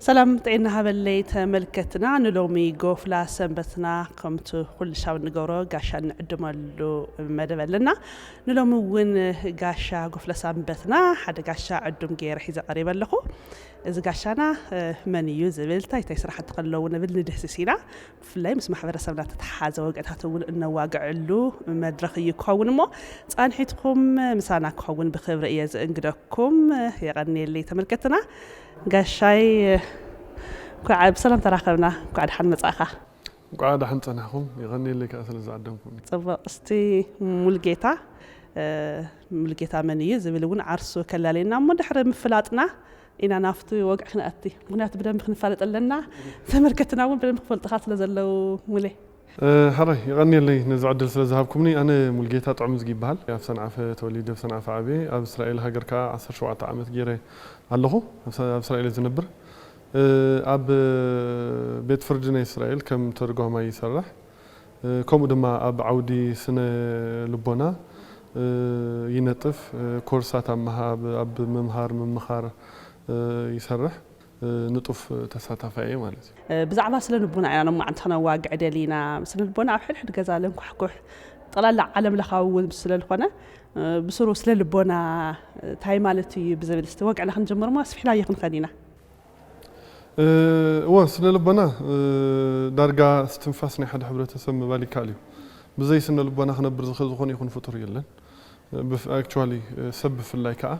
ሰላም ጥዕና ሃበለይ ተመልከትና፣ ንሎሚ ጎፍላ ሰንበትና ከምቲ ኩሉ ሻው ንገብሮ ጋሻ እንዕድመሉ መደብ ኣለና። ንሎሚ እውን ጋሻ ጎፍላ ሰንበትና ሓደ ጋሻ ዕዱም ገይረ ሒዘ ቀሪበ ኣለኹ። እዚ ጋሻና መን እዩ ዝብል፣ እንታይ እንታይ ስራሕቲ ከለዉ ንብል ንድህስስ ኢና። ብፍላይ ምስ ማሕበረሰብና ተተሓዘ ወግዕታት እውን እነዋግዐሉ መድረኽ እዩ ክኸውን እሞ፣ ፃንሒትኩም ምሳና ክኸውን ብክብሪ እየ ዝእንግደኩም። የቐንየለይ ተመልከትና። ጋሻይ እንኳዕ ብሰላም ተራኸብና። እንኳዕ ደሓን መጻእኻ። እንኳዕ ደሓን ጸናሕኩም። የቐንየለይ ከዓ ስለ ዝዓደምኩም። ጽቡቕ። እስቲ ሙልጌታ፣ ሙልጌታ መን እዩ ዝብል እውን ዓርሱ ከላልየና እሞ፣ ድሕሪ ምፍላጥና ኢና ናብቲ ወግዒ ክንኣቲ። ምኽንያቱ ብደንብ ክንፋለጥ ኣለና። ተመልከትና እውን ብደንብ ክፈልጥኻ ስለ ዘለዉ። ሙሌ። ሕራይ የቐንየለይ ነዚ ዕድል ስለ ዝሃብኩምኒ። ኣነ ሙልጌታ ጥዑምዝጊ ይበሃል። ኣብ ሰንዓፈ ተወሊደ፣ ኣብ ሰንዓፈ ዓብየ። ኣብ እስራኤል ሃገር ከዓ ዓሰርተ ሸውዓተ ዓመት ገይረ ኣለኹ። ኣብ እስራኤል ዝነብር። ኣብ ቤት ፍርዲ ናይ እስራኤል ከም ተርጓማይ ይሰርሕ። ከምኡ ድማ ኣብ ዓውዲ ስነ ልቦና ይነጥፍ። ኮርሳት ኣብ ምሃብ፣ ኣብ ምምሃር ምምኻር ይሰርሕ። ንጡፍ ተሳታፋይ እየ ማለት እዩ። ብዛዕባ ስነ ልቦና ኢና ሎማዓንቲ ክነዋግዕ ደሊና። ስነ ልቦና ኣብ ሕድሕድ ገዛ ለንኳሕኩሕ ጠቕላላ ዓለም ለኻዊ እውን ስለ ዝኾነ፣ ብስሩ ስነ ልቦና እንታይ ማለት እዩ ብዝብል እስቲ ወግዕና ክንጅምር እሞ ኣስፊሕናዮ ክንኸድ ኢና። እወ፣ ስነ ልቦና ዳርጋ እስትንፋስ ናይ ሓደ ሕብረተሰብ ምባል ይከኣል እዩ። ብዘይ ስነ ልቦና ክነብር ዝኽእል ዝኾነ ይኹን ፍጡር የለን። ብፍ- actually ሰብ ብፍላይ ከዓ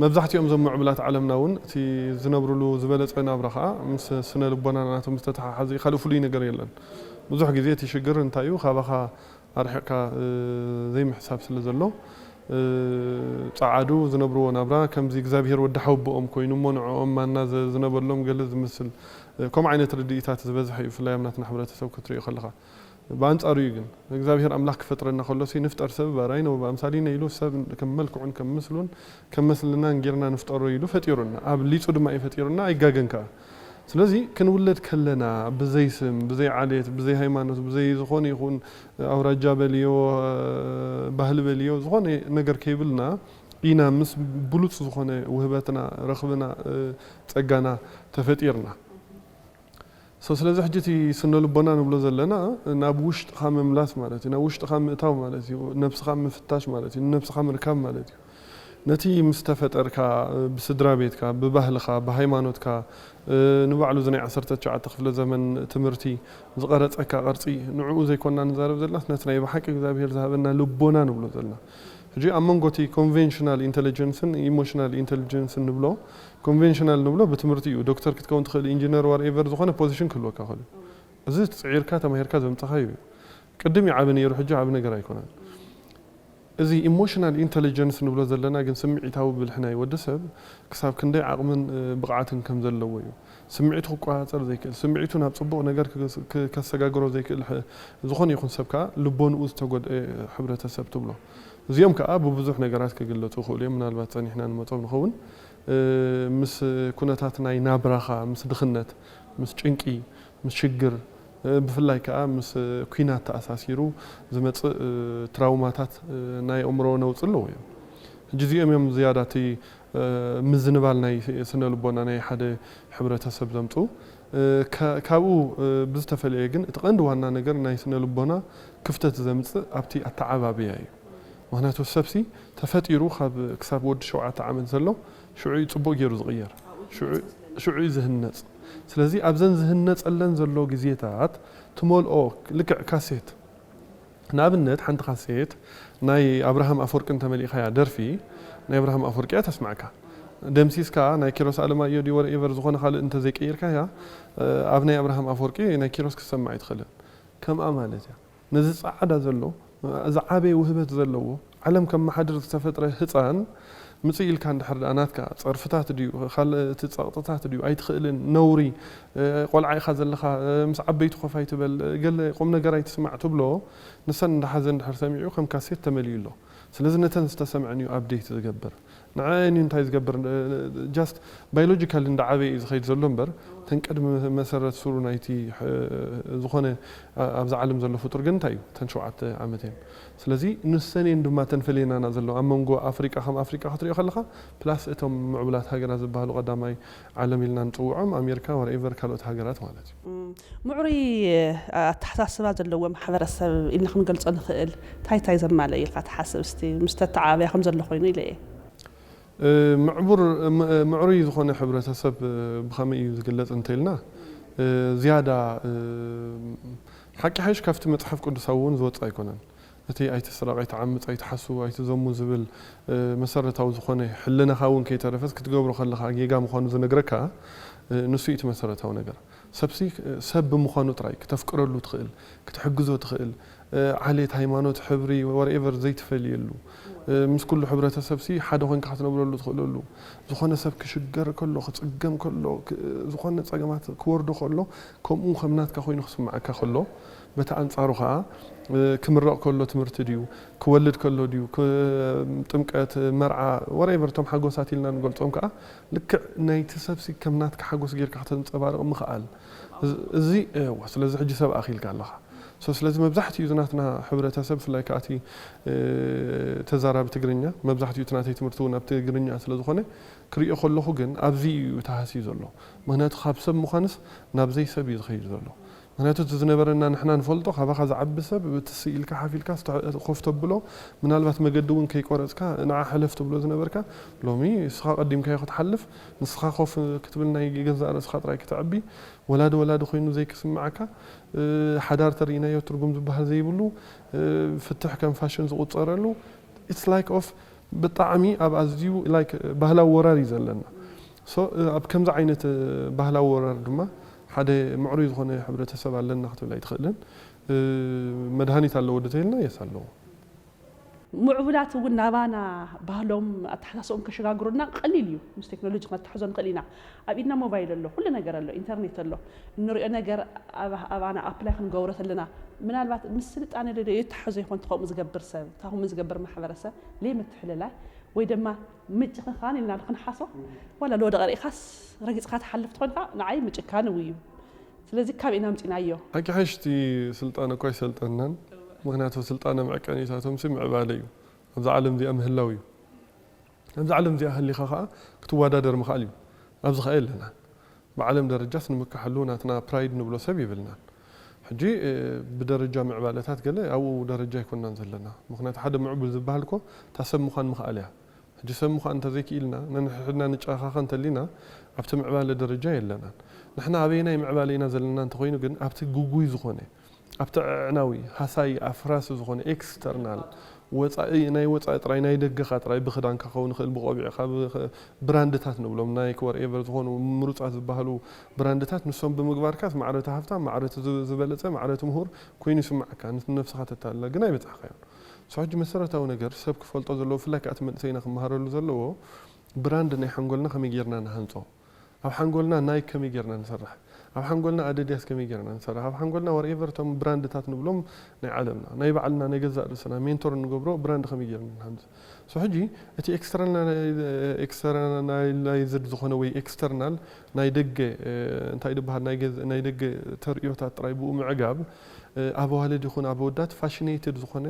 መብዛሕትኦም እዞም ምዕቡላት ዓለምና እውን እቲ ዝነብርሉ ዝበለፀ ናብራ ከዓ ምስ ስነ ልቦና ናቶም ዝተተሓሓዘ እዩ። ካልእ ፍሉይ ነገር የለን። ብዙሕ ግዜ እቲ ሽግር እንታይ እዩ? ካባኻ ኣርሒቕካ ዘይምሕሳብ ስለ ዘሎ፣ ፀዓዱ ዝነብርዎ ናብራ ከምዚ እግዚኣብሄር ወዲ ሓውብኦም ኮይኑ እሞ ንዕኦም ማና ዘ- ዝነበሎም ገለ ዝመስል ከምኡ ዓይነት ርድኢታት ዝበዝሐ እዩ፣ ብፍላይ ኣብ ናትና ሕብረተሰብ ክትሪኦ ከለኻ። ብኣንጻሩ እዩ ግን እግዚኣብሄር ኣምላኽ ክፈጥረና ከሎ ሲ ንፍጠር ሰብ በራይ ነው በኣምሳሊነ ኢሉ ሰብ ከም መልክዑን ከም ምስሉን ከም መስልናን ጌርና ንፍጠሮ ኢሉ ፈጢሩና። ኣብ ሊጹ ድማ እዩ ፈጢሩና፣ ኣይጋገን ከኣ። ስለዚ ክንውለድ ከለና ብዘይ ስም፣ ብዘይ ዓሌት፣ ብዘይ ሃይማኖት፣ ብዘይ ዝኾነ ይኹን ኣውራጃ በልዮ፣ ባህሊ በልዮ፣ ዝኾነ ነገር ከይብልና ኢና ምስ ብሉጽ ዝኾነ ውህበትና፣ ረኽብና፣ ጸጋና ተፈጢርና። So ስለዚ ሕጂ እቲ ስነ ልቦና ንብሎ ዘለና ናብ ውሽጥኻ ምምላስ ማለት እዩ፣ ናብ ውሽጥኻ ምእታው ማለት እዩ፣ ነብስኻ ምፍታሽ ማለት እዩ፣ ንነብስኻ ምርካብ ማለት እዩ። ነቲ ምስ ተፈጠርካ፣ ብስድራ ቤትካ፣ ብባህልኻ፣ ብሃይማኖትካ፣ ንባዕሉ እዚ ናይ ዓሰርተ ትሽዓተ ክፍለ ዘመን ትምህርቲ ዝቐረጸካ ቅርጺ፣ ንዕኡ ዘይኮንና ንዛረብ ዘለናስ፣ ነቲ ናይ ብሓቂ እግዚኣብሄር ዝሃበና ልቦና ንብሎ ዘለና። ሕጂ ኣብ መንጎ እቲ ኮንቬንሽናል ኢንተለጀንስን ኢሞሽናል ኢንተለጀንስን ንብሎ፣ ኮንቬንሽናል ንብሎ ብትምህርቲ እዩ። ዶክተር ክትከውን ትኽእል፣ ኢንጂነር፣ ዋትኤቨር ዝኾነ ፖዚሽን ክህልወካ ይኽእል እዩ። እዚ ጽዒርካ ተማሂርካ ዘምጻኻዮ እዩ። ቅድም ይዓቢ ነይሩ፣ ሕጂ ዓቢ ነገር ኣይኮነን። እዚ ኢሞሽናል ኢንተለጀንስ ንብሎ ዘለና ግን ስምዒታዊ ብልሒ ናይ ወዲ ሰብ ክሳብ ክንደይ ዓቕምን ብቕዓትን ከም ዘለዎ እዩ። ስምዒቱ ክቆጻጸር ዘይክእል፣ ስምዒቱ ናብ ጽቡቕ ነገር ከሰጋግሮ ዘይክእል ዝኾነ ይኹን ሰብ ከኣ ልቦንኡ ዝተጎድአ ሕብረተሰብ ትብሎ። እዚኦም ከኣ ብብዙሕ ነገራት ክግለጹ ይኽእሉ እዮም። ምናልባት ጸኒሕና ንመጾም ንኸውን። ምስ ኩነታት ናይ ናብራኻ፣ ምስ ድኽነት፣ ምስ ጭንቂ፣ ምስ ሽግር፣ ብፍላይ ከኣ ምስ ኲናት ተኣሳሲሩ ዝመጽእ ትራውማታት ናይ ኣእምሮ ነውጺ ኣለዎ እዮም። ሕጂ እዚኦም እዮም ዝያዳ እቲ ምዝንባል ናይ ስነ ልቦና ናይ ሓደ ሕብረተሰብ ዘምጽኡ። ካብኡ ብዝተፈለየ ግን እቲ ቀንዲ ዋና ነገር ናይ ስነ ልቦና ክፍተት ዘምጽእ ኣብቲ ኣተዓባብያ እዩ። ምኽንያቱ ሰብሲ ተፈጢሩ ካብ ክሳብ ወዲ ሸውዓተ ዓመት ዘሎ ሽዑ እዩ ጽቡቕ ገይሩ ዝቕየር። ሽዑ እዩ ዝህነጽ። ስለዚ ኣብዘን ዝህነጸለን ዘሎ ግዜታት ትመልኦ ልክዕ ካሴት ንኣብነት ሓንቲ ካሴት ናይ ኣብርሃም ኣፈወርቂ እንተመሊእካያ ደርፊ ናይ ኣብርሃም ኣፈወርቂ እያ ተስማዕካ። ደምሲስካ ናይ ኪሮስ ኣለማዮ ድዩ ወረኤቨር ዝኾነ ካልእ እንተዘይቀይርካያ ኣብ ናይ ኣብርሃም ኣፈወርቂ ናይ ኪሮስ ክትሰምዕ ኣይትኽእልን። ከምኣ ማለት እያ። ነዚ ጻዕዳ ዘሎ ዝዓበየ ውህበት ዘለዎ ዓለም ከመሓድር ዝተፈጥረ ህጻን ምጽእ ኢልካ እንድሕር ደኣ ናትካ ጸርፍታት ድዩ ካልእ እቲ ጸቕጥታት ድዩ ኣይትኽእልን ነውሪ ቆልዓ ኢኻ ዘለኻ ምስ ዓበይቲ ኮፍ ኣይትበል ገለ ቁም ነገር ኣይትስማዕ ትብሎ ንሰን እንዳሓዘ እንድሕር ሰሚዑ ከም ካሴት ተመሊኡ ኣሎ። ስለዚ ነተን ዝተሰምዐን እዩ ኣፕዴት ዝገብር። ንዓይ እንታይ ዝገብር just biologically እንዳዓበየ እዩ ዝኸይድ ዘሎ እምበር እተን ቅድሚ መሰረት ሱሩ ናይቲ ዝኾነ ኣብዛ ዓለም ዘሎ ፍጡር ግን እንታይ እዩ እተን ሸውዓተ ዓመት እየን። ስለዚ ንሰን እየን ድማ እተን ፈለየናና ዘለዋ ኣብ መንጎ ኣፍሪቃ ከም ኣፍሪቃ ክትሪኦ ከለኻ plus እቶም ምዕቡላት ሃገራት ዝበሃሉ ቀዳማይ ዓለም ኢልና ንፅውዖም ኣሜሪካ whatever ካልኦት ሃገራት ማለት እዩ። ምዕሩይ ኣተሓሳስባ ዘለዎ ማሕበረሰብ ኢልና ክንገልፆ ንኽእል እንታይ እንታይ ዘማልእ ኢልካ ትሓስብ? እስቲ ምስ ተተዓባብያ ከም ዘሎ ኮይኑ ኢለ እየ። ምዕቡር ምዕሩይ ዝኾነ ሕብረተሰብ ብኸመይ እዩ ዝግለፅ እንተኢልና ዝያዳ ሓቂ ሓይሽ ካብቲ መፅሓፍ ቅዱሳዊ እውን ዝወፅእ ኣይኮነን። እቲ ኣይትስረቕ ኣይትዓምፅ ኣይትሓሱ ኣይትዘሙ ዝብል መሰረታዊ ዝኾነ ሕልናኻ እውን ከይተረፈስ ክትገብሮ ከለኻ ጌጋ ምዃኑ ዝነግረካ ንሱ እዩ እቲ መሰረታዊ ነገር። ሰብሲ ሰብ ብምዃኑ ጥራይ ክተፍቅረሉ ትኽእል ክትሕግዞ ትኽእል ዓሌት ሃይማኖት ሕብሪ whatever ዘይትፈልየሉ ምስ ኩሉ ሕብረተሰብሲ ሓደ ኮይንካ ክትነብረሉ ትኽእለሉ ዝኾነ ሰብ ክሽገር ከሎ ክፅገም ከሎ ዝኾነ ፀገማት ክወርዶ ከሎ ከምኡ ከም ናትካ ኮይኑ ክስምዓካ ከሎ በቲ ኣንፃሩ ከዓ ክምረቕ ከሎ ትምህርቲ ድዩ ክወልድ ከሎ ድዩ ጥምቀት መርዓ whatever እቶም ሓጎሳት ኢልና ንገልፆም ከዓ ልክዕ ናይቲ ሰብሲ ከም ናትካ ሓጎስ ጌርካ ከተንፀባርቕ ምኽኣል እዚ እዋ ስለዚ ሕጂ ሰብ ኣኺልካ ኣለኻ። ስለዚ መብዛሕትኡ እዚ ናትና ሕብረተሰብ ብፍላይ ከዓ እቲ ተዛራቢ ትግርኛ መብዛሕትኡ እቲ ናተይ ትምህርቲ እውን ኣብ ትግርኛ ስለዝኾነ ክሪኦ ከለኹ ግን ኣብዚ እዩ ተሃስዩ ዘሎ። ምክንያቱ ካብ ሰብ ምዃንስ ናብ ዘይሰብ እዩ ዝኸይድ ዘሎ። ምክንያቱ እቲ ዝነበረና ንሕና ንፈልጦ ካባኻ ዝዓቢ ሰብ እቲ ስኢልካ ሓፊልካ ኮፍ ተብሎ ምናልባት መገዲ እውን ከይቆረፅካ ንዓ ሕለፍ ትብሎ ዝነበርካ ሎሚ ንስኻ ቀዲምካዮ ክትሓልፍ ንስኻ ኮፍ ክትብል ናይ ገዛእ ርእስኻ ጥራይ ክትዕቢ ወላዲ ወላዲ ኮይኑ ዘይክስምዓካ ሓዳር ተርኢናዮ ትርጉም ዝበሃል ዘይብሉ ፍትሕ ከም ፋሽን ዝቁፀረሉ it's like of ብጣዕሚ ኣብ ኣዝዩ like ባህላዊ ወራር እዩ ዘለና። So ኣብ ከምዚ ዓይነት ባህላዊ ወራር ድማ ሓደ ምዕሩይ ዝኾነ ሕብረተሰብ ኣለና ክትብል ኣይትኽእልን። መድሃኒት ኣለዎ ዶ ተይልና የስ ኣለዎ። ምዕቡላት እውን ናባና ባህሎም ኣተሓሳስኦም ከሸጋግሩልና ቀሊል እዩ። ምስ ቴክኖሎጂ ክነተሓዞ ንኽእል ኢና። ኣብ ኢድና ሞባይል ኣሎ፣ ኩሉ ነገር ኣሎ፣ ኢንተርኔት ኣሎ። እንሪኦ ነገር ኣባና ኣፕላይ ክንገብሮ ተለና ምናልባት ምስ ስልጣነ ዶ የተሓዞ ይኾን ተኸምኡ ዝገብር ሰብ፣ ታኹም ዝገብር ማሕበረሰብ ለይ ምትሕልላይ ወይ ድማ ምጭኽኻን ኢልና ክንሓሶ ዋላ ለወደቐ ርኢኻስ ረጊፅካ ትሓልፍ ትኾንካ ንዓይ ምጭካን እዩ። ስለዚ ካብ ኢና ምፂናዮ። ሓቂ ሓሽቲ ስልጣን እኳ ኣይሰልጠናን ምክንያቱ ስልጣነ መዕቀኒታቶም ሲ ምዕባለ እዩ ኣብዛ ዓለም እዚኣ ምህላው እዩ ኣብዛ ዓለም እዚኣ ሃሊኻ ከዓ ክትወዳደር ምኽኣል እዩ ኣብዚ ከዓ የለናን ብዓለም ደረጃስ ንምከሓሉ ናትና ፕራይድ ንብሎ ሰብ የብልናን ሕጂ ብደረጃ ምዕባለታት ገለ ኣብኡ ደረጃ ኣይኮናን ዘለና ምክንያቱ ሓደ ምዕቡል ዝበሃል እኮ እታ ሰብ ምዃን ምኽኣል እያ ሕጂ ሰብ ምዃን እንተዘይክኢልና ነንሕድሕድና ንጨኻኸ እንተሊና ኣብቲ ምዕባለ ደረጃ የለናን ንሕና ኣበየናይ ምዕባለ ኢና ዘለና እንተኾይኑ ግን ኣብቲ ግጉይ ዝኾነ ኣብቲ ኣዕናዊ ሃሳይ ኣፍራሲ ዝኾነ ኤክስተርናል ወፃኢ ናይ ወፃኢ ጥራይ ናይ ደገኻ ጥራይ ብክዳንካ ክኸውን ይኽእል ብቆቢዕካ ብራንድታት ንብሎም ናይክ whatever ዝኾኑ ምሩፃት ዝበሃሉ ብራንድታት ንሶም ብምግባርካስ ማዕረ እቲ ሃፍታም ማዕረ እቲ ዝበለፀ ማዕረ እቲ ምሁር ኮይኑ ይስምዓካ ነፍስኻ ተታልላ ግን ኣይበፃሕካዮን So ሕጂ መሰረታዊ ነገር ሰብ ክፈልጦ ዘለዎ ብፍላይ ከዓ እቲ መንእሰይና ክመሃረሉ ዘለዎ ብራንድ ናይ ሓንጎልና ከመይ ጌርና ንሃንፆ ኣብ ሓንጎልና ናይክ ከመይ ጌርና ንሰርሕ ኣብ ሓንጎልና ኣደድያስ ከመይ ጌርና ንሰርሕ ኣብ ሓንጎልና whatever እቶም ብራንድታት ንብሎም ናይ ዓለምና ናይ ባዕልና ናይ ገዛእ ርእስና ሜንቶር እንገብሮ ብራንድ ከመይ ጌርና ንሃንፅ So ሕጂ እቲ externalized ዝኾነ ወይ external ናይ ደገ እንታይ ድበሃል ናይ ደገ ተርእዮታት ጥራይ ብኡ ምዕጋብ ኣብ ኣዋልድ ይኹን ኣብ ኣወዳት fascinated ዝኾነ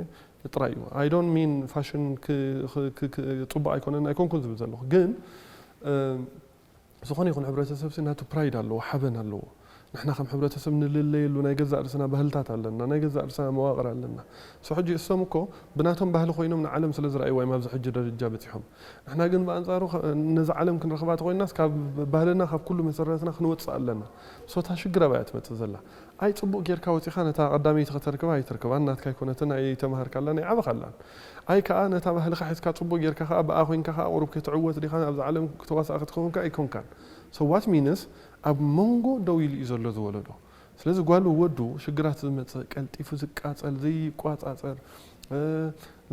ጥራይ እዩ I don't mean fashion ፅቡቅ ኣይኮነን ኣይኮንኩን ዝብል ዘለኹ ግን ዝኾነ ይኹን ሕብረተሰብ ሲ ናቱ pride ኣለዎ ሓበን ኣለዎ ንሕና ከም ሕብረተሰብ ንልለየሉ ናይ ገዛእ ርእስና ባህልታት ኣለና ናይ ገዛእ ርእስና መዋቅር ኣለና so ሕጂ እሶም እኮ ብናቶም ባህሊ ኮይኖም ንዓለም ስለ ዝረኣይዋ እዮም ኣብዚ ሕጂ ደረጃ በፂሖም ንሕና ግን ብኣንፃሩ ነዚ ዓለም ክንረኽባ ተኮይናስ ካብ ባህልና ካብ ኩሉ መሰረትና ክንወፅእ ኣለና so እታ ሽግር ኣብኣ እያ ትመፅእ ዘላ ኣይ ፅቡቅ ጌርካ ወፂኻ ነታ ቀዳመይቲ ከተርክባ ኣይትርክባን ናትካ ኣይኮነትን ኣይተምሃርካላን ኣይዓበኻላን ኣይ ከዓ ነታ ባህልኻ ሒዝካ ፅቡቅ ጌርካ ከዓ ብኣ ኮይንካ ከዓ ቁሩብ ክትዕወት ዲኻ ኣብዛ ዓለም ክትዋሳእ ክትኸውን ከዓ ኣይኮንካን so what means ኣብ መንጎ ደው ኢሉ እዩ ዘሎ ዝወለዶ ስለዚ ጓሉ ወዱ ሽግራት ዝመፅእ ቀልጢፉ ዝቃፀል ዘይቋፃፀር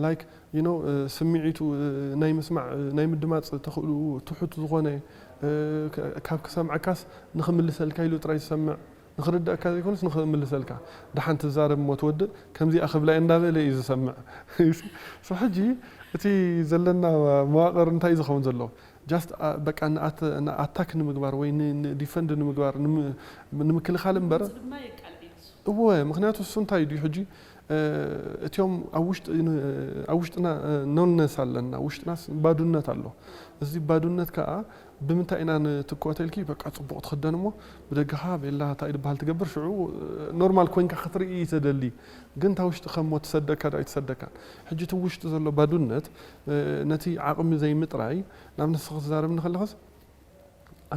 like you know ስምዒቱ ናይ ምስማዕ ናይ ምድማፅ ተኽእልኡ ትሑት ዝኾነ ካብ ክሰምዐካስ ንኽምልሰልካ ኢሉ ጥራይ ዝሰምዕ ንኽርዳእካ ዘይኮነስ ንኽምልሰልካ። ደሓን ትዛረብ እሞ ትወድእ፣ ከምዚኣ ክብላ እየ እንዳበለ እዩ ዝሰምዕ። So ሕጂ እቲ ዘለና መዋቕር እንታይ እዩ ዝኸውን ዘሎ? Just በቃ ንኣት- ንኣታክ ንምግባር ወይ ን- ን- ዲፈንድ ንምግባር፣ ንም- ንምክልኻል እምበር። እወ፣ ምኽንያቱ እሱ እንታይ ድዩ ሕጂ? እቲኦም ኣብ ውሽጢ- ኣብ ውሽጥና ኖልነስ ኣለና፣ ውሽጥናስ ባዱነት ኣሎ። እዚ ባዱነት ከዓ ብምንታይ ኢና ንትክኦ ተልኪ? በቃ ጽቡቕ ትኽደን እሞ ብደገኻ ቤላ እንታይ ድበሃል ትገብር፣ ሽዑ ኖርማል ኮይንካ ክትርኢ ተደሊ። ግን እታ ውሽጢ ከሞ ትሰደካ ዶ ኣይትሰደካን? ሕጂ እቲ ውሽጢ ዘሎ ባዱነት ነቲ ዓቕሚ ዘይምጥራይ፣ ናብ ንስኻ ክትዛረብ እንከለኸስ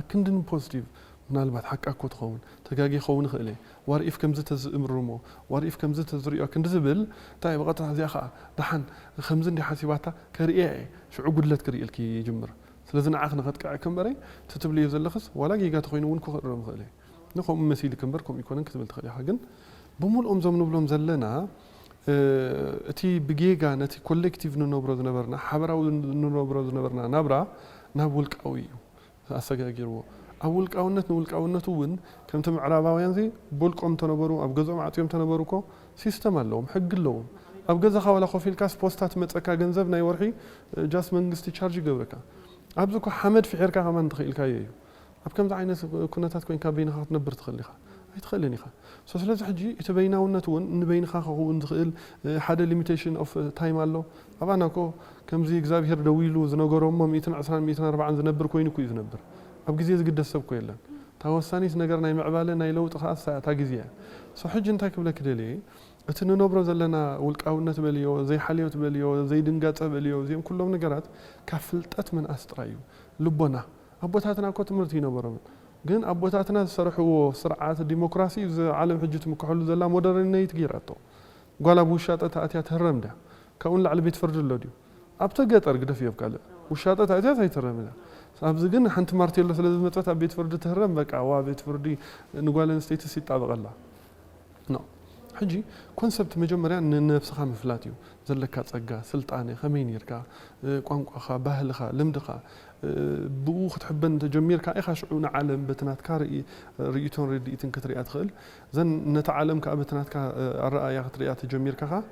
ኣክንድን ፖዚቲቭ፣ ምናልባት ሓቃ እኮ ትኸውን፣ ተጋጊ ክኸውን ይኽእል እየ፣ ዋርኢፍ ከምዚ ተዝእምርሞ፣ ዋርኢፍ ከምዚ ተዝርእዮ ክንዲ ዝብል እንታይ ብቐጥታ እዚኣ ኸዓ ደሓን ከምዚ እንዲ ሓሲባታ ከርእያ እየ፣ ሽዑ ጉድለት ክርእየልኪ ይጅምር። ስለዚ ንዓኽ ንኸጥቅዐኪ እምበረይ ትትብልዮ ዘለኽስ ዋላ ጌጋ ተኾይኑ እውን ክኽእረም ይኽእል እየ። ንኸምኡ መሲልክ እምበር ከምኡ ይኮነን ክትብል ትኽእል ኢኻ። ግን ብምልኦም ዞም ንብሎም ዘለና እቲ ብጌጋ ነቲ ኮሌክቲቭ ንነብሮ ዝነበርና፣ ሓበራዊ ንነብሮ ዝነበርና ናብራ ናብ ውልቃዊ እዩ ኣሰጋጊርዎ። ኣብ ውልቃውነት ንውልቃውነቱ እውን ከምቲ ምዕራባውያን ዚ ብውልቆም እንተነበሩ ኣብ ገዝኦም ዓፅዮም እንተነበሩ እኮ ሲስተም ኣለዎም፣ ሕጊ ኣለዎም። ኣብ ገዛኻ ዋላ ኮፍ ኢልካስ ፖስታ ትመፀካ ገንዘብ ናይ ወርሒ ጃስ መንግስቲ ቻርጅ ይገብረካ። ኣብዚ እኮ ሓመድ ፍሒርካ ከማን እንተኽኢልካዮ እዩ። ኣብ ከምዚ ዓይነት ኩነታት ኮይንካ በይንኻ ክትነብር ትኽእል ኢኻ? ኣይትኽእልን ኢኻ። So ስለዚ ሕጂ እቲ በይናውነት እውን ንበይንኻ ክኸውን ዝኽእል ሓደ ሊሚቴሽን ኦፍ ታይም ኣሎ። ኣባና እኮ ከምዚ እግዚኣብሄር ደው ኢሉ ዝነገሮ እሞ ሚእትን ዕስራን ሚእትን ኣርባዓን ዝነብር ኮይኑ እኮ እዩ ዝነብር። ኣብ ግዜ ዝግደስ ሰብ እኮ የለን። እታ ወሳኒት ነገር ናይ ምዕባለ ናይ ለውጢ ከኣ እሳ እታ ግዜ እያ። So ሕጂ እንታይ ክብለኪ ደልየ፣ እቲ ንነብሮ ዘለና ውልቃውነት በልዮ፣ ዘይሓልዮት በልዮ፣ ዘይድንጋጸ በልዮ፣ እዚኦም ኩሎም ነገራት ካብ ፍልጠት ምንኣስ ጥራይ እዩ። ልቦና ኣቦታትና እኮ ትምህርቲ ይነበሮምን። ግን ኣቦታትና ዝሰርሕዎ ስርዓት ዲሞክራሲ እዩ እዚ ዓለም ሕጂ ትምክሐሉ ዘላ ሞደርነይት ገይራቶ። ጓል ኣብ ውሻጠ ተኣትያ ትህረም ድያ? ካብኡ ንላዕሊ ቤት ፍርዲ ኣሎ ድዩ? ኣብተ ገጠር ግደፍዮ ኣብ ካልእ። ውሻጠ ተኣትያ ኣይትህረም እያ። ኣብዚ ግን ሓንቲ ማርቴሎ ስለ ዝመጸት ኣብ ቤት ፍርዲ ትህረም፣ በቃ ዋ ቤት ፍርዲ ንጓል ኣንስተይትስ ይጣበቐላ። No። ሕጂ ኮንሰፕት መጀመርያ ንነብስኻ ምፍላጥ እዩ። ዘለካ ጸጋ፣ ስልጣነ፣ ከመይ ኔርካ፣ እ፣ ቋንቋኻ፣ ባህልኻ፣ ልምድኻ፣ እ፣ ብኡ ክትሕበን እንተጀሚርካ ኢኻ ሽዑ ንዓለም በቲ ናትካ ርኢ- ርእይቶን ርድኢትን ክትሪኣ ትኽእል። ዘን ነቲ ዓለም ከኣ በቲ ናትካ፣ እ፣ ኣረኣእያ ክትሪኣ ተጀሚርካ ኸኣ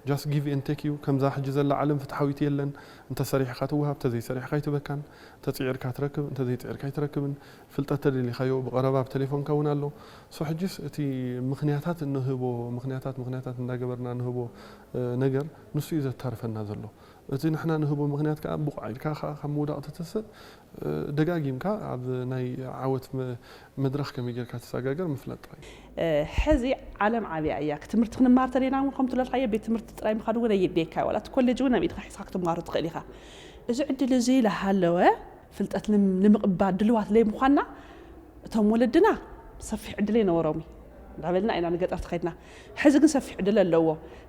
just give and take እዩ። ከምዛ ሕጂ ዘላ ዓለም ፍትሓዊት የለን። እንተሰሪሕካ ትወሃብ፣ እንተዘይሰሪሕካ ኣይትበካን። እንተጽዒርካ ትረክብ፣ እንተዘይጽዒርካ ኣይትረክብን። ፍልጠት ተደሊኻዮ ብቐረባ ኣብ ቴሌፎንካ እውን ኣሎ። So ሕጂስ እቲ ምኽንያታት እንህቦ፣ ምኽንያታት፣ ምኽንያታት እንዳገበርና እንህቦ፣ እ፣ ነገር ንሱ እዩ ዘታርፈና ዘሎ። እቲ ንሕና ንህቦ ምኽንያት ከኣ ብቑዕ ኢልካ ከኣ ካብ ምውዳቕ ትትስእ፣ እ፣ ደጋጊምካ ኣብ ናይ ዓወት መ- መድረኽ ከመይ ጌርካ ትሰጋገር ምፍላጥ ጥራይ እዩ። እ፣ ሕዚ ዓለም ዓብያ እያ። ትምህርቲ ክንማር ተደይና እውን ከምቲ ለልካዮ ቤት ትምህርቲ ጥራይ ምኻድ እውን ኣየድልየካ እዩ። ዋላ እቲ ኮሌጅ እውን ኣብ ኢድካ ሒዝካ ክትማሮ ትኽእል ኢኻ። እዚ ዕድል እዚ ለሃለወ ፍልጠት ንም- ንምቕባል ድልዋት ለይምዃንና እቶም ወለድና ሰፊሕ ዕድል ኣይነበሮም እዩ። እንዳበልና ኢና ንገጠር ተኸድና። ሕዚ ግን ሰፊሕ ዕድል ኣለዎ።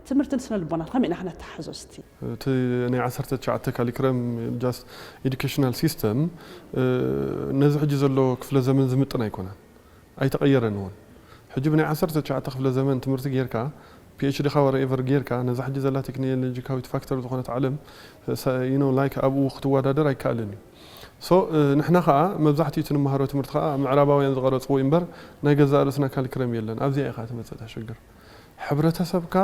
ትምህርትን ስነ ልቦናን ከመይ ኢና ክነተሓዞ እስቲ? እቲ ናይ ዓሰርተ ትሽዓተ ካሊክረም ጃስት ኤዱኬሽናል ሲስተም፣ እ፣ ነዚ ሕጂ ዘሎ ክፍለ ዘመን ዝምጥን ኣይኮነን። ኣይተቐየረን እውን። ሕጂ ብናይ ዓሰርተ ትሽዓተ ክፍለ ዘመን ትምህርቲ ጌርካ፣ ፒ ኤች ዲ ኻ ወረኤቨር ጌርካ፣ ነዛ ሕጂ ዘላ ቴክኖሎጂካዊት ፋክተር ዝኾነት ዓለም፣ ሰ- you know፣ ላይክ ኣብኡ ክትወዳደር ኣይከኣልን እዩ። So፣ እ፣ ንሕና ኸኣ መብዛሕትኡ እቲ ንመሃሮ ትምህርቲ ኸኣ ምዕራባውያን ዝቐረጽዎ እዩ እምበር ናይ ገዛእ ርእስና ካሊክረም የለን። ኣብዚኣ ኢኻ ትመጽእ እታ ሽግር። ሕብረተሰብካ፣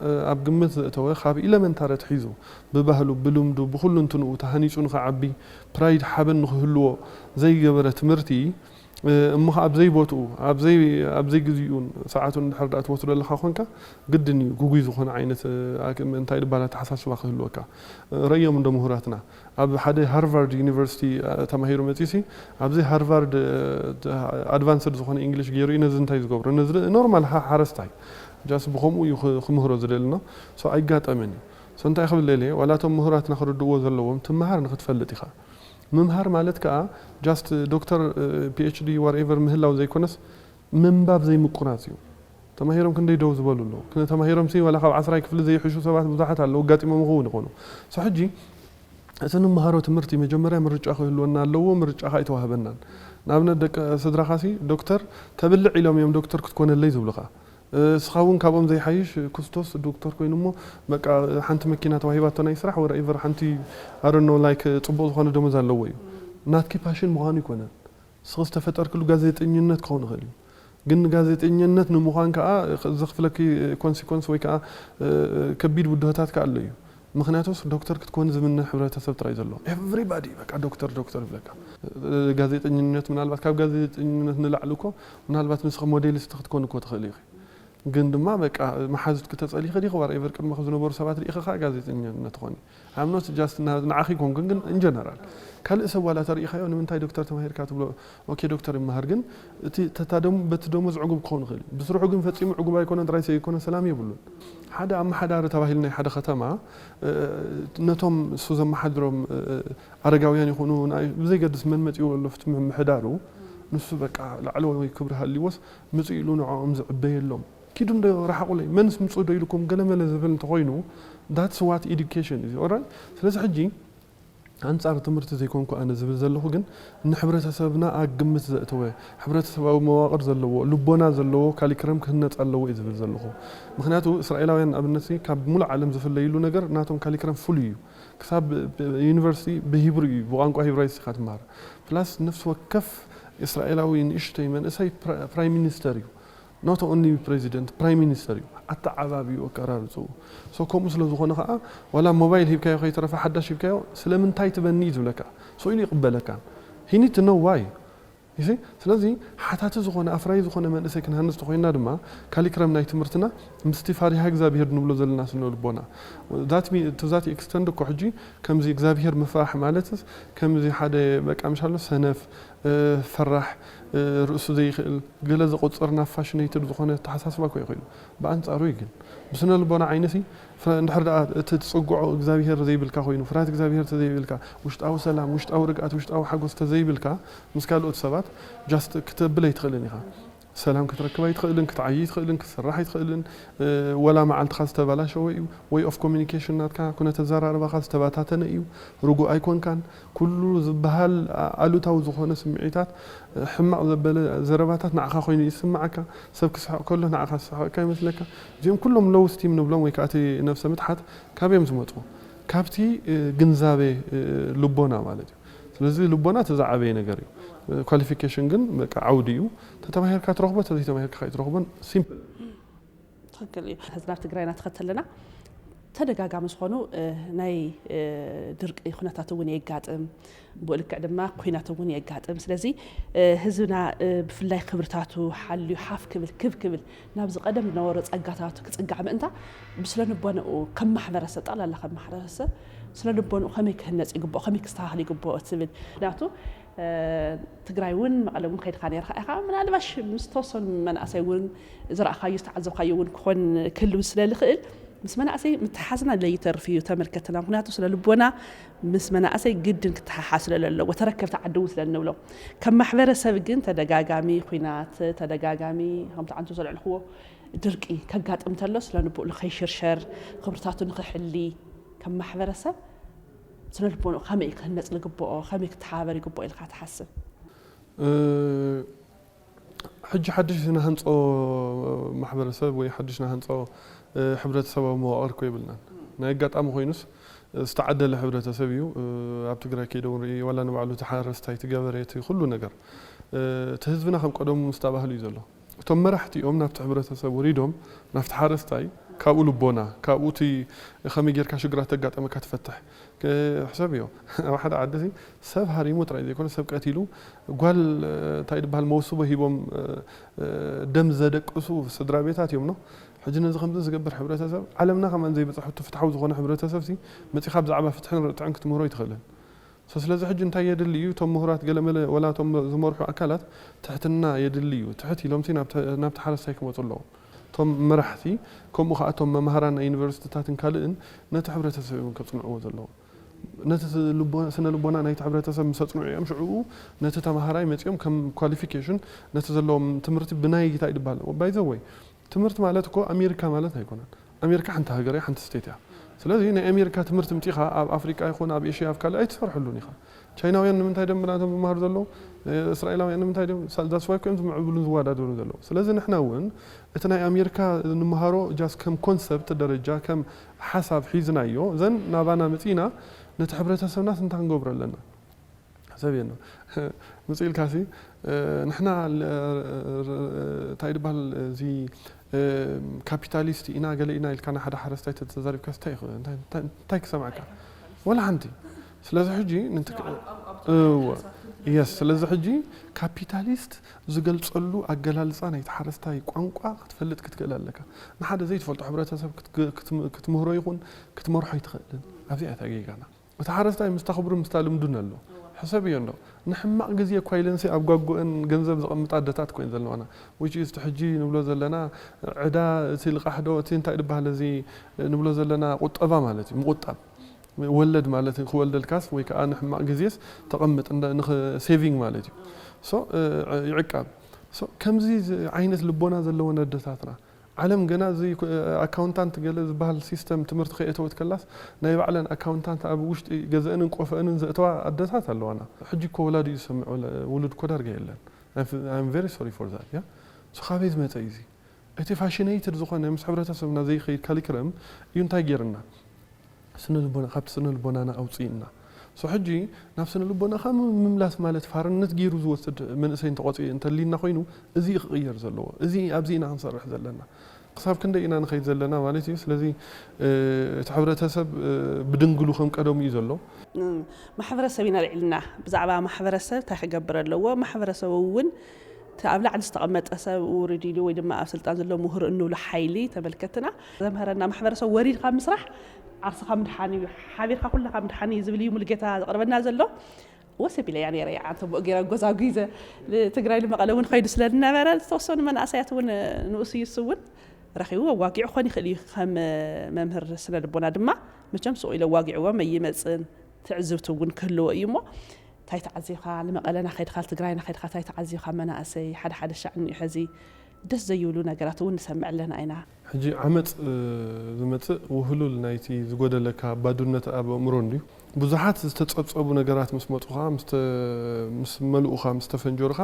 እ፣ ኣብ ግምት ዘእተወ ካብ ኢለመንታሪ ኣትሒዙ ብባህሉ፣ ብልምዱ፣ ብኹሉ እንትንኡ ተሃኒጹ ንኽዓቢ፣ ፕራይድ ሓበን ንኽህልዎ ዘይገበረ ትምህርቲ፣ እ፣ እሞ ኸኣ ኣብ ዘይቦትኡ፣ ኣብ ዘይ- ኣብ ዘይግዚኡን ሰዓቱን እንድሕር ደኣ ትወስዶ ኣለኻ ኮንካ፣ ግድን እዩ ግጉይ ዝኾነ ዓይነት፣ እ፣ ኣክ- እንታይ ድበሃል ኣተሓሳስባ ክህልወካ። እ፣ ረእዮም እንዶ ምሁራትና። ኣብ ሓደ ሃርቫርድ ዩኒቨርሲቲ፣ እ፣ ተማሂሩ መጺሲ፣ ኣብዚ ሃርቫርድ፣ እ፣ ኣድቫንስድ ዝኾነ ኢንግሊሽ ገይሩ እዩ ነዚ እንታይ ዝገብሮ? ነዚ ኖርማል ሓ- ሓረስታይ ጃስ ብኸምኡ እዩ ክ- ክምህሮ ዝደሊ ነው። So ኣይጋጠምን እዩ። So እንታይ ክብል ደልየ? ዋላ እቶም ምሁራትና ክርድእዎ ዘለዎም፣ ትመሃር ንኽትፈልጥ ኢኻ። ምምሃር ማለት ከኣ ጃስት ዶክተር፣ እ፣ ፒ ኤች ዲ፣ ዋትኤቨር ምህላው ዘይኮነስ ምንባብ ዘይምቁራጽ እዩ። ተማሂሮም ክንደይ ደው ዝበሉ ኣለዉ። ክነ- ተማሂሮም ሲ ዋላ ካብ ዓስራይ ክፍሊ ዘይሕሹ ሰባት ብዙሓት ኣለዉ፣ ኣጋጢሞም ይኸውን ይኾኑ። So ሕጂ እቲ ንመሃሮ ትምህርቲ መጀመርያ ምርጫ ክህልወና ኣለዎ፣ ምርጫ ኸኣ ኣይተዋህበናን። ንኣብነት ደቂ ስድራኻ ሲ ዶክተር ተብልዕ ኢሎም እዮም ዶክተር ክትኮነለይ ዝብሉኻ። እ፣ እስኻ እውን ካብኦም ዘይሓይሽ ኩስቶስ ዶክተር ኮይኑ እሞ በቃ ሓንቲ መኪና ተዋሂባቶ ናይ ስራሕ ወረኤቨር ሓንቲ ኣረኖ ላይክ ጽቡቕ ዝኾነ ደሞዝ ኣለዎ እዩ። ናትኪ ፓሽን ምዃኑ ይኮነን። እስኺ ዝተፈጠርክሉ ጋዜጠኝነት ክኸውን ይኽእል እዩ። ግን ጋዜጠኛነት ንምዃን ከዓ ዘኽፍለኪ ኮንሲኮንስ ወይ ከዓ ከቢድ ብድሆታት ከዓ ኣሎ እዩ። ምክንያቱስ ዶክተር ክትኮን ዝምነ ሕብረተሰብ ጥራይ ዘሎ። ኤቭሪባዲ በቃ ዶክተር ዶክተር ይብለካ። ጋዜጠኝነት ምናልባት ካብ ጋዜጠኝነት ንላዕሊ እኮ ምናልባት ንስኺ ሞዴሊስት ክትኮን እኮ ትኽእል ኢኺ። ግን ድማ በቃ መሓዙት ክተጸሊኺ ዲኺ ዋር ኤቨር ቅድመ ዝነበሩ ሰባት ርኢኺ ከዓ ጋዜጠኛ ትኾኒ። I'm not just ንዓኺ ኮንኩን ግን in general ካልእ ሰብ ዋላ ተርኢኻዮ ንምንታይ ዶክተር ተማሂርካ ትብሎ። ኦኬ ዶክተር ይመሃር ግን እቲ ተታደሙ በቲ ደሞዝ ዕጉብ ክኸውን ይኽእል እዩ። ብስርሑ ግን ፈጺሙ ዕጉብ ኣይኮነን ጥራይ ዘይኮነ ሰላም የብሉን። ሓደ ኣመሓዳሪ ተባሂሉ ናይ ሓደ ከተማ ነቶም እሱ ዘመሓድሮም ኣረጋውያን ይኹኑ ብዘይገድስ መን መጺኡ ኣሎ ፍቲ ምምሕዳሩ ንሱ በቃ ላዕለዋይ ክብሪ ሃልዎስ ምጽእ ኢሉ ንዕኦም ዝዕበየሎም ኪዱ እንዶ ረሓቑለይ መንስ ምጽእ ዶ ኢልኩም ገለመለ ዝብል እንተኾይኑ that's what education is. Alright? ስለዚ ሕጂ ኣንጻር ትምህርቲ ዘይኮንኩ ኣነ ዝብል ዘለኹ ግን ንሕብረተሰብና ኣብ ግምት ዘእተወ ሕብረተሰባዊ መዋቕር ዘለዎ ልቦና ዘለዎ ካሊክረም ክህነጽ ኣለዎ እዩ ዝብል ዘለኹ። ምክንያቱ እስራኤላውያን ኣብነት ካብ ሙሉእ ዓለም ዝፍለይሉ ነገር ናቶም ካሊክረም ፍሉይ እዩ። ክሳብ ዩኒቨርሲቲ ብሂብሩ እዩ ብቋንቋ ሂብራይስ ኢኻ ትመሃር። ፕላስ ነፍሲ ወከፍ እስራኤላዊ ንእሽተይ መንእሰይ ፕራይም ሚኒስተር እዩ። Not only president prime minister እዩ ኣተዓባቢኡ ኣቀራርፅኡ። So ከምኡ ስለ ዝኾነ ከዓ ዋላ ሞባይል ሂብካዮ ከይተረፈ ሓዳሽ ሂብካዮ ስለምንታይ ትበኒ እዩ ዝብለካ። So ኢሉ ይቕበለካ። He need to know why. You see? ስለዚ ሓታቲ ዝኾነ ኣፍራይ ዝኾነ መንእሰይ ክንሃንፅ ተኾይንና ድማ ካሊክረም ናይ ትምህርትና ምስቲ ፋሪሃ እግዚኣብሄር ንብሎ ዘለና ስነ ልቦና to that extent እኮ ሕጂ ከምዚ እግዚኣብሄር ምፍራሕ ማለትስ ከምዚ ሓደ በቃ ምሻሎ ሰነፍ ፈራሕ ርእሱ ዘይኽእል ገለ ዘቆፀርና ፋሽነይትድ ዝኾነ ኣተሓሳስባ እኮ ይኽእሉ። ብኣንፃሩ እዩ ግን ብስነ ልቦና ዓይነሲ እንድሕር ደኣ እቲ ትፅግዖ እግዚኣብሄር ዘይብልካ ኮይኑ ፍርሃት እግዚኣብሄር ተዘይብልካ ውሽጣዊ ሰላም ውሽጣዊ ርግኣት ውሽጣዊ ሓጎስ ተዘይብልካ ምስ ካልኦት ሰባት just ክተብል ኣይትኽእልን ኢኻ። ሰላም ክትረክብ ኣይትኽእልን ክትዓይ ኣይትኽእልን ክትስራሕ ኣይትኽእልን። ወላ መዓልትኻ ዝተበላሸወ እዩ። Way of communication ናትካ ኩነተ ኣዘራርባኻ ዝተበታተነ እዩ። ርጉእ ኣይኮንካን። ኩሉ ዝበሃል ኣሉታዊ ዝኾነ ስምዒታት ሕማቕ ዘበለ ዘረባታት ንዓኻ ኮይኑ ይስምዓካ። ሰብ ክስሕቕ ከሎ ንዓኻ ዝስሕቐካ ይመስለካ። እዚኦም ኩሎም low esteem ንብሎም ወይ ከዓ እቲ ነብሰ ምትሓት ካበዮም ዝመፁ? ካብቲ ግንዛቤ ልቦና ማለት እዩ። ስለዚ ልቦና እቲ ዝዓበየ ነገር እዩ። Qualification ግን በቃ ዓውዲ እዩ። ተተማሂርካ ትረኽቦ ተዘይተማሂርካ ከይትረኽቦን ሲምፕል። ትኽክል እዩ። ሕዚ ናብ ትግራይና ትኸተለና ተደጋጋሚ ዝኾኑ ናይ ድርቂ ኩነታት እውን የጋጥም፣ ብኡ ልክዕ ድማ ኩናት እውን የጋጥም። ስለዚ ህዝብና ብፍላይ ክብርታቱ ሓልዩ ሓፍ ክብል ክብ ክብል ናብዚ ቀደም ዝነበሮ ጸጋታቱ ክጽጋዕ ምእንታ ብስለ ልቦንኡ ከም ማሕበረሰብ ጠቕላላ ከም ማሕበረሰብ ስለ ልቦንኡ ከመይ ክህነጽ ይግብኦ ከመይ ክስተኻኸል ይግብኦ ትብል ናቱ ትግራይ እውን መቐለ እውን ከይድካ ነርካ ኢኻ ምናልባሽ ምስ ተወሰኑ መናእሰይ እውን ዝረእካዮ ዝተዓዘብካዮ እውን ክኾን ክህልው ስለ ዝኽእል ምስ መናእሰይ ምትሓዝና ለይተርፍ እዩ ተመልከትና ምክንያቱ ስለ ልቦና ምስ መናእሰይ ግድን ክተሓሓዝ ስለ ዘለዎ ተረከብቲ ዓዲ እውን ስለ እንብሎ ከም ማሕበረሰብ ግን ተደጋጋሚ ኩናት ተደጋጋሚ ከምቲ ዓንቱ ዘልዕልክዎ ድርቂ ከጋጥም ተሎ ስለ ንብኡ ንኸይሽርሸር ክብርታቱ ንኽሕሊ ከም ማሕበረሰብ ስነ ልቦንኡ ከመይ ክህነፅ ዝግብኦ ከመይ ክተሓባበር ይግብኦ ኢልካ ትሓስብ? ሕጂ ሓድሽ ዝነሃንፆ ማሕበረሰብ ወይ ሓድሽ ናሃንፆ ሕብረተሰባዊ መዋቕር እኮ የብልናን። ናይ ኣጋጣሚ ኮይኑስ ዝተዓደለ ሕብረተሰብ እዩ። ኣብ ትግራይ ከይደ እውን ርኢ ዋላ ንባዕሉ እቲ ሓረስታይ እቲ ገበሬ እቲ ኩሉ ነገር እቲ ህዝብና ከም ቀደሙ ምስ ተባህሉ እዩ ዘሎ። እቶም መራሕቲ እዮም ናብቲ ሕብረተሰብ ወሪዶም ናብቲ ሓረስታይ ካብኡ ልቦና ካብኡ እቲ ከመይ ጌርካ ሽግራት ተጋጠመካ ትፈትሕ ሕሰብ እዮ ኣብ ሓደ ዓዲ ሰብ ሃሪሙ ጥራይ ዘይኮነ ሰብ ቀቲሉ ጓል እንታይ ድበሃል መውስቦ ሂቦም ደም ዘደቅሱ ስድራ ቤታት እዮም ነው ሕጂ ነዚ ከምዚ ዝገብር ሕብረተሰብ ዓለምና ከማን ዘይበፅሐቱ ፍትሓዊ ዝኾነ ሕብረተሰብ ሲ መፂኻ ብዛዕባ ፍትሕን ርትዕን ክትምህሮ ይትኽእልን So ስለዚ ሕጂ እንታይ የድሊ እዩ? እቶም ምሁራት ገለመለ ወላ እቶም ዝመርሑ ኣካላት ትሕትና የድሊ እዩ። ትሕት ኢሎምሲ ናብቲ ሓረስታይ ክመፁ ኣለዎም። እቶም መራሕቲ ከምኡ ከዓ እቶም መምሃራን ናይ ዩኒቨርሲቲታትን ካልእን ነቲ ሕብረተሰብ እዮም ከፅንዕዎ ዘለዎም። ነቲ ስነ ልቦና ናይቲ ሕብረተሰብ ምስ ኣፅንዑ እዮም ሽዕኡ ነቲ ተምሃራይ መፂኦም ከም ኳሊፊኬሽን ነቲ ዘለዎም ትምህርቲ ብናይ እንታይ ድበሃል by the way ትምህርቲ ማለት እኮ ኣሜሪካ ማለት ኣይኮነን። ኣሜሪካ ሓንቲ ሃገር እያ፣ ሓንቲ ስቴት እያ። ስለዚ ናይ ኣሜሪካ ትምህርቲ ምፂኻ ኣብ ኣፍሪቃ ይኹን ኣብ ኤሽያ ኣብ ካልእ ኣይትሰርሐሉን ኢኻ። ቻይናውያን ንምንታይ ደም ናቶም ዝመሃሩ ዘለዉ እስራኤላውያን ንምንታይ ደም that's why እዮም ዝምዕብሉን ዝወዳደሩ ዘለዉ። ስለዚ ንሕና እውን እቲ ናይ ኣሜሪካ ንምሃሮ just ከም ኮንሰፕት ደረጃ ከም ሓሳብ ሒዝናዮ ዘን ናባና መፂና ነቲ ሕብረተሰብናስ እንታይ ክንገብሮ ኣለና? ሰብ የሎ ምፅእ ኢልካሲ ንሕና እንታይ ይበሃል እዚ ካፒታሊስት ኢና ገለ ኢና ኢልካ ንሓደ ሓረስታይ ተተዛሪብካ እንታይ ክሰምዓካ? ወላ ሓንቲ። ስለዚ ሕጂ የስ ስለዚ ሕጂ ካፒታሊስት ዝገልፀሉ ኣገላልፃ ናይቲ ሓረስታይ ቋንቋ ክትፈልጥ ክትክእል ኣለካ። ንሓደ ዘይትፈልጦ ሕብረተሰብ ክትምህሮ ይኹን ክትመርሖ ኣይትኽእልን። ኣብዚኣ እታ ጌጋና። እቲ ሓረስታይ ምስታ ክብሩ ምስታ ልምዱን ኣሎ። ሕሰብ እዮ እንዶ ንሕማቕ ግዜ እኳ ኢለንሲ ኣብ ጓጉአን ገንዘብ ዘቐምጣ ኣደታት ኮይን ዘለዋና። Which is ሕጂ ንብሎ ዘለና ዕዳ እቲ ልቓሕ ዶ እቲ እንታይ ድበሃል እዚ ንብሎ ዘለና ቁጠባ ማለት እዩ። ምቁጣብ ወለድ ማለት እዩ። ክወልደልካስ ወይ ከዓ ንሕማቕ ግዜስ ተቐምጥ ሴቪንግ ማለት እዩ። ይዕቃብ። ከምዚ ዓይነት ልቦና ዘለወን ኣደታትና ዓለም ገና እዚ ኣካውንታንት ገለ ዝበሃል ሲስተም ትምህርቲ ከየእተወት ከላስ ናይ ባዕለን ኣካውንታንት ኣብ ውሽጢ ገዘአንን ቆፈአንን ዘእተዋ ኣደታት ኣለዋና። ሕጂ እኮ ወላዲ እዩ ዝሰምዕ ውሉድ እኮ ዳርጋ የለን። I'm very sorry for that። ያ ሶ ካበይ ዝመፀ እዩ እዚ? እቲ ፋሽነይትድ ዝኾነ ምስ ሕብረተሰብና ዘይኸይድ ካሊክረም እዩ እንታይ ገይርና? ስነ ልቦና ካብቲ ስነ ልቦናና ኣውፅእና። ሶ ሕጂ ናብ ስነ ልቦናኻ ምምላስ ማለት ፋርነት ገይሩ ዝወስድ መንእሰይ እንተቆፂ እንተሊና ኮይኑ እዚ እዩ ክቕየር ዘለዎ። እዚ ኣብዚ ኢና ክንሰርሕ ዘለና። ክሳብ ክንደይ ኢና ንኸይድ ዘለና ማለት እዩ። ስለዚ እቲ ሕብረተሰብ ብድንግሉ ከም ቀደሙ እዩ ዘሎ። ማሕበረሰብ ኢና ልዕልና ብዛዕባ ማሕበረሰብ እንታይ ክገብር ኣለዎ ማሕበረሰብ እውን እቲ ኣብ ላዕሊ ዝተቐመጠ ሰብ ውርድ ኢሉ ወይ ድማ ኣብ ስልጣን ዘሎ ምሁር እንብሎ ሓይሊ ተመልከትና ዘምሃረና ማሕበረሰብ ወሪድካ ምስራሕ ዓርስኻ ምድሓን እዩ ሓቢርካ ኩልኻ ምድሓን እዩ ዝብል እዩ ሙሉጌታ ዘቕርበና ዘሎ። ወሰብ ኢለያ ነይረ እያ ኣንተ ብኡ ገይረ ጎዛጒዘ ትግራይ ንመቐለ እውን ኸይዱ ስለ ዝነበረ ዝተወሰኑ መናእሰያት እውን ንኡስ እዩስ እውን ረኺቡ ኣዋጊዑ ክኾን ይኽእል እዩ ከም መምህር ስነ ልቦና ድማ መቸም ስቕ ኢለ ኣዋጊዕዎም ኣይመፅን ትዕዝብቲ እውን ክህልዎ እዩ እሞ እንታይ ተዓዚብካ ንመቐለና ከይድካ ትግራይና ከይድካ እንታይ ተዓዚብካ መናእሰይ ሓደ ሓደ ሻዕ እኒኡ ሕዚ ደስ ዘይብሉ ነገራት እውን ንሰምዕ ኣለና ኢና። ሕጂ ዓመፅ ዝመፅእ ውህሉል ናይቲ ዝጎደለካ ባዱነት ኣብ ኣእምሮ እንድዩ። ብዙሓት ዝተፀብፀቡ ነገራት ምስ መፁኻ ምስ መልኡኻ ምስ ተፈንጀሩኻ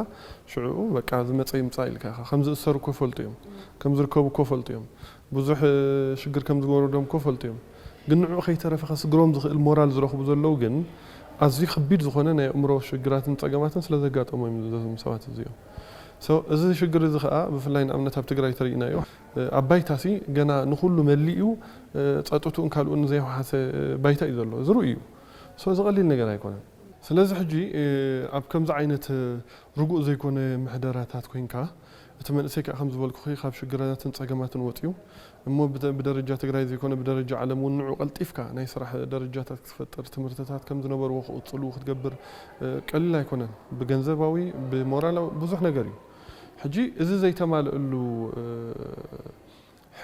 ሽዑ በቃ ዝመፀ ይምፃእ ኢልካ ኢኻ ከም ዝእሰሩ እኮ ይፈልጡ እዮም። ከም ዝርከቡ እኮ ይፈልጡ እዮም። ብዙሕ ሽግር ከም ዝወረዶም እኮ ይፈልጡ እዮም። ግን ንዕኡ ከይተረፈ ከስግሮም ዝኽእል ሞራል ዝረኽቡ ዘለዉ ግን ኣዝዩ ከቢድ ዝኾነ ናይ ኣእምሮ ሽግራትን ፀገማትን ስለ ዘጋጠሞም እዮም እዞም ሰባት እዚኦም። So እዚ ሽግር እዚ ከዓ ብፍላይ ንኣብነት ኣብ ትግራይ ተሪእናዮ ኣብ ባይታሲ ገና ንኹሉ መሊኡ ፀጥትኡን ካልኡን ዘይወሓሰ ባይታ እዩ ዘሎ። እዚ ርኡ እዩ። So እዚ ቀሊል ነገር ኣይኮነን። ስለዚ ሕጂ ኣብ ከምዚ ዓይነት ርጉእ ዘይኮነ ምሕደራታት ኮይንካ እቲ መንእሰይ ከዓ ከም ዝበልኩኺ ካብ ሽግራትን ፀገማትን ወፂኡ እሞ ብደረጃ ትግራይ ዘይኮነ ብደረጃ ዓለም እውን ንዑ ቀልጢፍካ ናይ ስራሕ ደረጃታት ክትፈጥር ትምህርትታት ከም ዝነበርዎ ክቕፅሉ ክትገብር ቀሊል ኣይኮነን። ብገንዘባዊ ብሞራላዊ ብዙሕ ነገር እዩ። ሕጂ እዚ ዘይተማልእሉ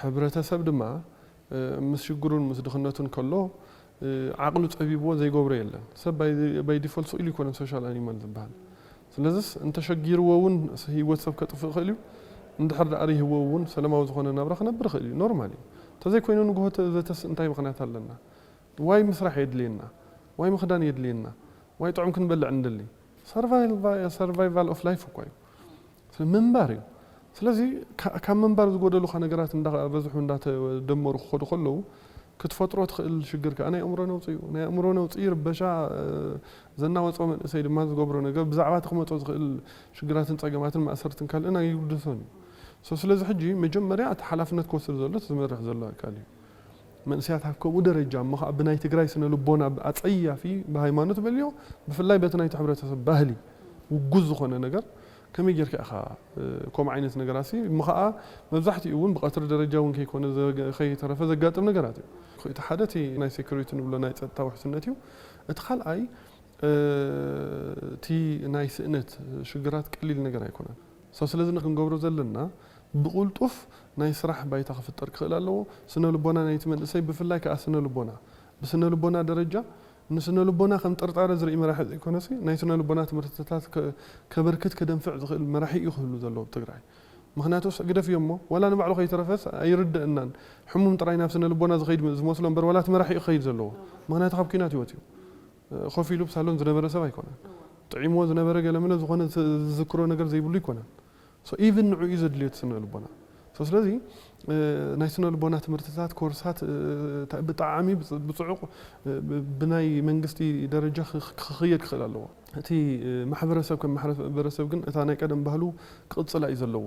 ሕብረተሰብ ድማ ምስ ሽግሩን ምስ ድኽነቱን ከሎ ዓቕሉ ፀቢብዎ ዘይገብሮ የለን። ሰብ by default ስቕ ኢሉ ኣይኮነን social animal ዝበሃል። ስለዚስ እንተሸጊርዎ እውን ህይወት ሰብ ከጥፍእ ይኽእል እዩ። እንድሕር ደኣ ሪህዎ እውን ሰላማዊ ዝኾነ ናብራ ክነብር ይኽእል እዩ። ኖርማል እዩ። እንተዘይኮይኑ ንግሆ ዘተስ እንታይ ምኽንያት ኣለና? ዋይ ምስራሕ የድልየና? ዋይ ምኽዳን የድልየና? ዋይ ጥዑም ክንበልዕ እንደሊ? Survival of life እኳ እዩ። ምንባር እዩ። ስለዚ ካብ ምንባር ዝጎደሉኻ ነገራት እንዳበዝሑ እንዳተደመሩ ክኸዱ ከለዉ ክትፈጥሮ ትኽእል ሽግር ከዓ ናይ ኣእምሮ ነውፂ እዩ። ናይ ኣእምሮ ነውፂ ይርበሻ ዘናወፆ መንእሰይ ድማ ዝገብሮ ነገር ብዛዕባ እቲ ክመፆ ዝኽእል ሽግራትን ፀገማትን ማእሰርትን ካልእን ኣይግድሶን እዩ። So ስለዚ ሕጂ መጀመርያ እቲ ሓላፍነት ክወስድ ዘሎ እቲ ዝመርሕ ዘሎ ኣካል እዩ። መንእሰያት ኣብ ከምኡ ደረጃ እሞ ከዓ ብናይ ትግራይ ስነ ልቦና ኣፀያፊ ብሃይማኖት በልዮ ብፍላይ በቲ ናይቲ ሕብረተሰብ ባህሊ ውጉዝ ዝኾነ ነገር ከመይ ጌርካ ኢኻ ከምኡ ዓይነት ነገራት ሲ እሞ ከዓ መብዛሕትኡ እውን ብቐትሪ ደረጃ እውን ከይኮነ ከይተረፈ ዘጋጥም ነገራት እዩ። እቲ ሓደ እቲ ናይ ሴኩሪቲ ንብሎ ናይ ፀጥታ ውሕስነት እዩ። እቲ ካልኣይ እቲ ናይ ስእነት ሽግራት ቀሊል ነገር ኣይኮነን። So ስለዚ ንክንገብሮ ዘለና ብቕልጡፍ ናይ ስራሕ ባይታ ክፍጠር ክኽእል ኣለዎ። ስነ ልቦና ናይቲ መንእሰይ ብፍላይ ከዓ ስነ ልቦና ብስነ ልቦና ደረጃ ንስነ ልቦና ከም ጥርጣረ ዝርኢ መራሒ ዘይኮነሲ ናይ ስነ ልቦና ትምህርትታት ከበርክት ከደንፍዕ ዝኽእል መራሒ እዩ ክህሉ ዘለዎ ኣብ ትግራይ። ምክንያቱ ግደፍዮ እሞ ዋላ ንባዕሉ ከይተረፈስ ኣይርደአናን። ሕሙም ጥራይ ናብ ስነ ልቦና ዝኸይድ ዝመስሎ እምበር ዋላ እቲ መራሒ እዩ ክኸይድ ዘለዎ። ምክንያቱ ካብ ኲናት ህይወት እዩ። ኮፍ ኢሉ ብሳሎን ዝነበረ ሰብ ኣይኮነን። ጥዒምዎ ዝነበረ ገለመለ ዝኾነ ዝዝክሮ ነገር ዘይብሉ ኣይኮነን። So even ንዑ እዩ ዘድልዮ እቲ ስነ ልቦና። So ስለዚ ናይ ስነ ልቦና ትምህርትታት ኮርሳት ብጣዕሚ ብፅዑቕ ብናይ መንግስቲ ደረጃ ክኽየድ ክኽእል ኣለዎ። እቲ ማሕበረሰብ ከም ማሕበረሰብ ግን እታ ናይ ቀደም ባህሉ ክቕፅላ እዩ ዘለዎ።